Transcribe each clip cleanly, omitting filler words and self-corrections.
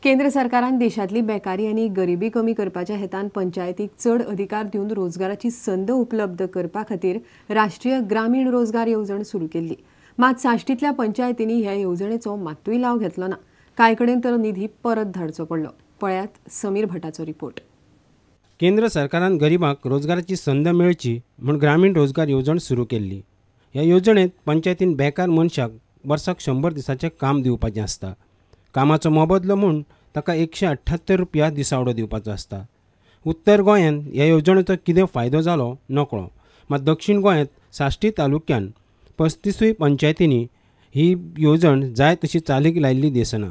केंद्र सरकारान देशांतली बेकारी आनी गरिबी कमी करपाच्या हेतान पंचायतीक चड अधिकार दिवन रोजगाराची संद उपलब्ध करपा खातीर राष्ट्रीय ग्रामीण रोजगार येवजण सुरू केल्ली. मात साश्टींतल्या पंचायतींनी ह्या येवजणेचो मात्तूय लाव घेतलो ना. कांय कडेन तर निधी परत धाडचो पडलो. पळयात समीर भटाचो रिपोर्ट. केंद्र सरकारान गरिबांक रोजगाराची संद मेळची म्हूण ग्रामीण रोजगार येवजण सुरू केल्ली. ह्या येवजणेंत पंचायतीन बेकार मनशाक वर्साक 100 दिसाचें काम दिवपाचें आसता. कामाचो मोबदलो म्हूण ताका 178 रुपया दिसावडो दिवपाचो आसता. उत्तर गोंयांत ह्या येवजणेचो कितें फायदो जालो नकळो, मात दक्षिण गोंयांत साश्टी तालुक्यान 35 पंचायतींनी ही येवजण जाय तशी चालीक लायिल्ली दिसना.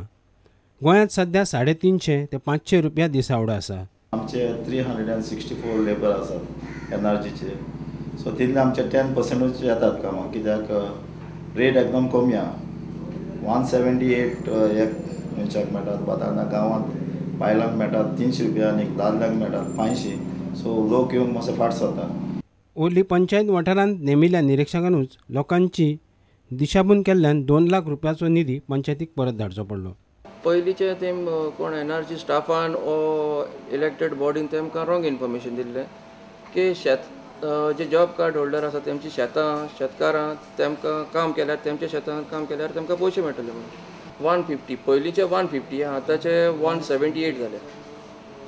गोंयांत सध्या 350 ते 500 रुपया दिसावडो आसा. आमचे 364 लेबर आसात एनआरजीचे, सो तितले आमचे 10% येतात कामां, कित्याक रेट एकदम कमी आहा. 178 एक मनशाक मेळटात, आतां गांवांत बायलांक मेळटात 300 रुपया आनी दादल्यांक मेळटात 500. सो लोक येवन मातसो फाट सरता. ओर्ली पंचायत वाठारांत नेमिल्ल्या निरिक्षकानूच लोकांची दिशाभूल केल्ल्यान 2 लाख रुपयाचो निधी पंचायतीक परत धाडचो पडलो. पयलींचे तेम कोण एनआरजी स्टाफान ओ इलेक्टेड बॉडीन तेमकां रॉंग इन्फॉर्मेशन दिल्लें की शेत जे जॉब कार्ड होल्डर आसा तेमची शेतां शेतकारां तेमकां काम केल्यार तेमच्या शेतांत काम केल्यार तेमकां पयशे मेळटले म्हणून. 150 पयलींचे 150 आतांचे 178 जाले.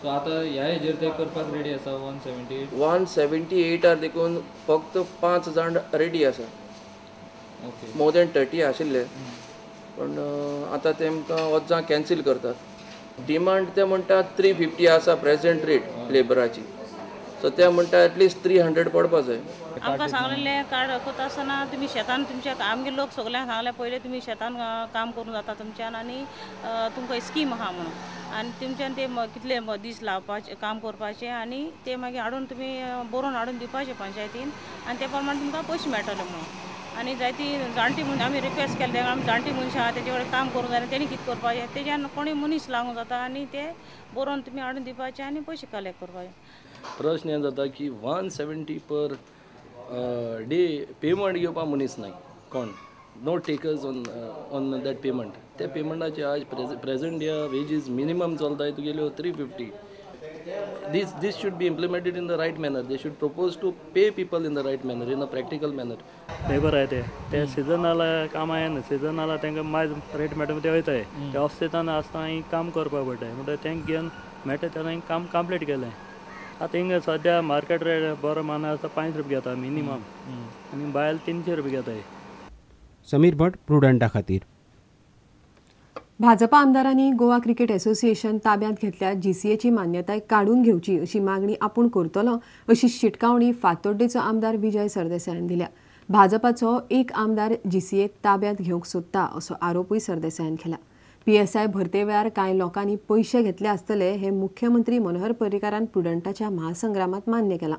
सो आतां ह्या हेजेर ते करपाक रेडी आसा 178? 178 देखून फक्त 5 जाण रेडी आसा. मोर देन 30 आशिल्ले, पण आतां तेमकां वजां कॅन्सील करतात. डिमांड ते म्हणटा 350 आसा प्रेजेंट रेट लेबराची, सो ते म्हणटा एटलिस्ट 300 पडपा जाय. आमकां सांगलेलें कार्ड करता आसतना तुमी शेतान तुमच्या आमगे लोक सगल्यांक सांगलें पयलीं तुमी शेतान काम करूंक जाता तुमच्यान आनी तुमकां स्कीम आहा म्हणून, आनी तुमच्यान ते कितले दीस लावपाचे काम करपाचे आनी ते मागीर हाडून तुमी बरोवन हाडून दिवपाचे पंचायतीन आनी ते प्रमाणे तुमकां पयशे मेळटले म्हणून. आनी जायती जाणटी मनशां आमी रिक्वेस्ट केल्ले, आमी जाणटी मनशां आहा तेजे कडेन काम करूंक जाय, तेणी कितें करपाचें तेज्यान कोणूय मनीस लागूंक जाता आनी ते बरोवन तुमी हाडून दिवपाचे आनी पयशे कलेक्ट करपाचे. प्रश्न हें जाता की 170 पर डे पेमेंट घेवपाक मनीस नाय, कोण no takers on that payment. त्या पेमेंटाचे आज प्रेझेंट ह्या wages minimum चलताय तुगेल्यो 350. This should be implemented in the right manner. They should propose to pay people in the right manner, in a practical manner. Labour I ते सिजनाला कामां येना, सिजनाला तांकां मायज rate मेळटा ते वयताय, ते ऑफ सिजन आसता काम करपाक पडटा, म्हणटगीर तांकां घेवन मेळटा तेन्ना काम कंप्लीट केलें. आतां हिंगा सद्या मार्केट रेट बरो मान आसता 5 रुपया घेता मिनिमम आनी बायल 300 रुपया घेताय. समीर भट, प्रुडंटा खातीर. भाजपा आमदारांनी गोवा क्रिकेट असोसिएशन ताब्यांत घेतल्या जीसीएची मान्यताय काडून घेवची अशी मागणी आपूण करतलो अशी शिटकावणी फातोड्डेचो आमदार विजय सरदेसायान दिल्या. भाजपाचो एक आमदार जीसीए ताब्यांत घेवंक सोदता असो आरोपूय सरदेसायान केला. पीएसआय भरते वेळार कांय लोकांनी पयशे घेतले आसतले हे मुख्यमंत्री मनोहर पर्रीकारान प्रुडंटाच्या महासंग्रामात मान्य केला.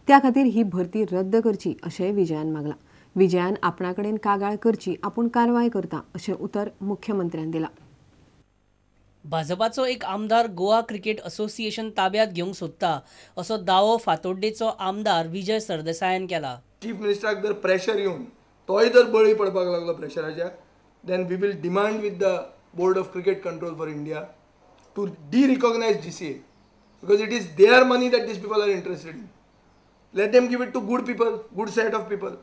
त्या खातीर ही भरती रद्द करची अशेंय विजयान मागलां. विजयान आपणा कडेन कागाळ करची, आपूण कारवाय करता अशें उतर मुख्यमंत्र्यान दिलां. भाजपाचो एक आमदार गोवा क्रिकेट असोसिएशन ताब्यात घेवंक सोदता असो दावो फातोड्डेचो आमदार विजय सरदेसायान केला. चीफ मिनिस्टराक जर प्रेशर येवन तोय जर बळी पडपाक लागलो प्रेशराच्या, then we will demand with the Board of Cricket Control for India to de-recognize GCA, because it is their money that these people are interested in. Let them give it to good people, good set of people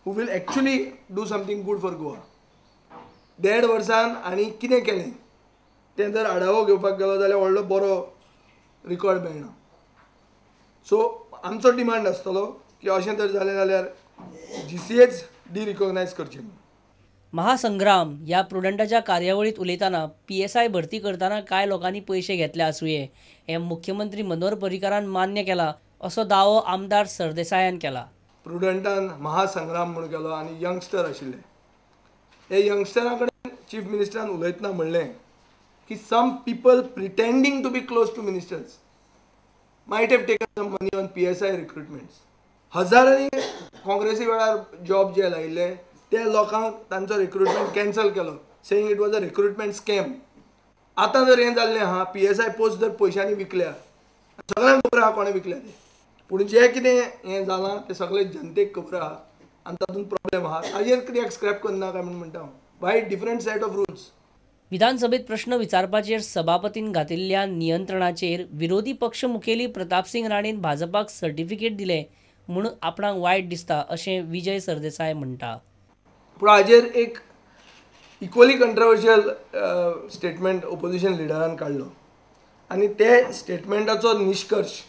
who will actually do something good for Goa. 1.5 वर्सान आनी कितें केलें तें जर आढावो घेवपाक गेलो जाल्यार व्हडलो बरो रिकॉर्ड मेळना. सो आमचो डिमांड आसतलो की अशें जर जालें जाल्यार जीसीएच डी-रिकॉग्नायज करची. महासंग्राम ह्या प्रुडंटाच्या कार्यावळीत उलयतना पीएसआय भरती करतना कांय लोकांनी पयशे घेतले आसुये हें मुख्यमंत्री मनोहर पर्रीकारान मान्य केला असो दावो आमदार सरदेसायान केला. प्रुडंटान महासंग्राम म्हूण केलो आनी यंगस्टर आशिल्ले, हे यंगस्टरां कडेन चीफ मिनिस्टरान उलयतना म्हणलें की some people pretending to be close to ministers might have taken some money on PSI recruitments. हजारांनी काँग्रेसी वेळार जॉब जे लायिल्ले ते लोकांक तांचो रिक्रुटमेंट कॅन्सल केलो, saying it was a recruitment scam. आतां जर हें जाल्लें आहा, पीएसआय पोस्ट जर पयशांनी विकल्या, सगळ्यांक खबर आहा कोणें विकल्या ते, पूण जें कितें हें जालां तें सगळें जनतेक खबर आहा आनी तातूंत प्रॉब्लेम आहा. ताजेर कित्याक स्क्रॅप करना काय म्हूण म्हणटा हांव. Why different set of rules? विधानसभेत प्रश्न विचारपाचेर सभापतीन घातिल्ल्या नियंत्रणाचेर विरोधी पक्ष मुखेली प्रतापसिंग राणेन भाजपाक सर्टिफिकेट दिलें म्हूण आपणाक वायट दिसता अशें विजय सरदेसाय म्हणटा. पूण हाजेर एक इक्वली कंट्रोवर्शियल स्टेटमेंट ओपोजिशन लिडरान काडलो आनी ते स्टेटमेंटाचो निश्कर्श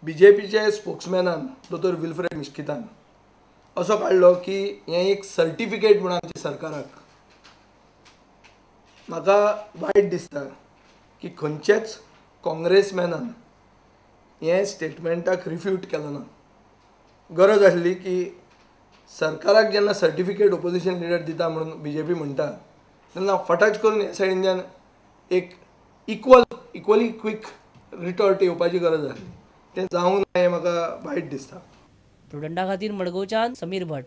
बीजेपीचे स्पोक्समॅनान दोतोर विल्फ्रेड मिश्कितान असो काडलो की हें एक सर्टिफिकेट म्हूण आमच्या सरकाराक. म्हाका वायट दिसता की खंयच्याच काँग्रेसमॅनान हें स्टेटमेंटाक रिफ्यूट केलो ना. गरज आसली की सरकाराक जेन्ना सर्टिफिकेट ओपोजिशन लिडर दिता म्हणून बीजेपी म्हणटा तेन्ना फटाच करून ह्या सायडीनच्यान एक इक्वली क्विक रिटॉर्ट येवपाची गरज आसली. तें जावंक ना हें म्हाका वायट दिसता. प्रुडंटा खातीर मडगांवच्यान समीर भट.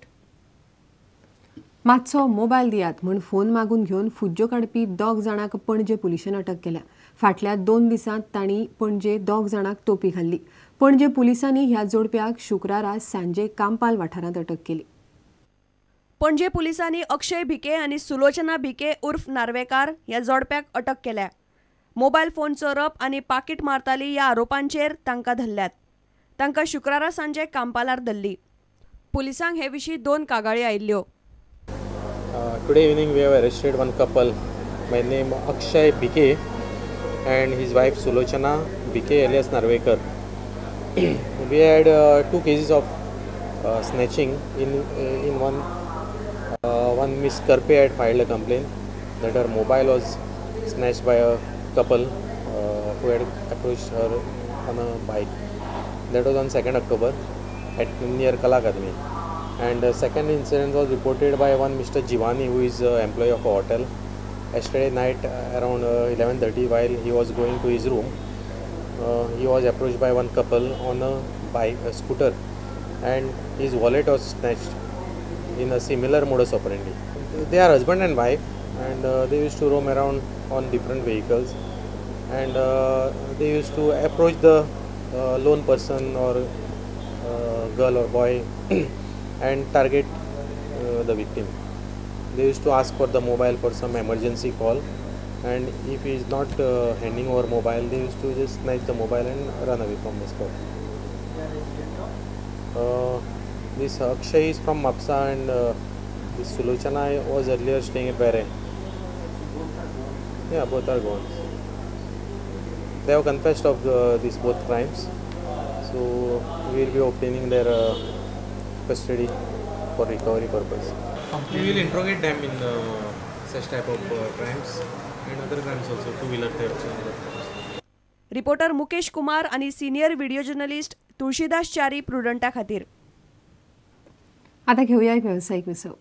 मातसो मोबायल दियात म्हूण फोन मागून घेवन फुज्ज्यो काडपी 2 जाणांक पणजे पुलिशेन अटक केल्या. फाटल्या 2 दिसांत तांणी पणजे 2 जाणांक तोपी घाल्ली. पणजे पुलिसांनी ह्या जोडप्याक शुक्रारा सांजे कांपाल वाठारांत अटक केली. पणजे पुलिसांनी अक्षय भिके आनी सुलोचना भिके उर्फ नार्वेकार ह्या जोडप्याक अटक केल्या. मोबायल फोन चोरप आनी पाकीट मारताली ह्या आरोपांचेर तांकां धरल्यात. तांकां शुक्रारा सांजे कांपालार धरली. पुलिसांक हे विशीं 2 कागाळी आयिल्ल्यो. Today evening we have arrested one couple by name Akshay Bhike and his wife Sulochana Bhike alias Narvekar. We had 2 cases of snatching. In one one Miss Karpe had filed a complaint that her mobile was snatched by a couple who had approached her on a bike. That was on 2nd October at near Kala Academy. And the second incident was reported by one Mr. Jivani, who is an employee of a hotel. Yesterday night around 11:30, while he was going to his room, he was approached by one couple on a bike, a scooter, and his wallet was snatched in a similar modus operandi. They are husband and wife, and they used to roam around on different vehicles, and they used to approach the lone person or girl or boy and target the victim. They used to ask for the mobile for some emergency call, and if he is not handing over mobile, they used to just snatch the mobile and run away from the spot. This Akshay is from Mapsa, and this Sulochana was earlier staying at Bere. Yeah, both are gone. They have confessed of these both crimes, so we will be obtaining their custody for recovery purpose. We will interrogate them in such type of crimes and other crimes also, two-wheeler thefts and other crimes. Reporter Mukesh Kumar आणि senior video journalist Tulshidas Chari प्रुडंटा खातीर. आता घेऊया एक व्यावसायिक विसव.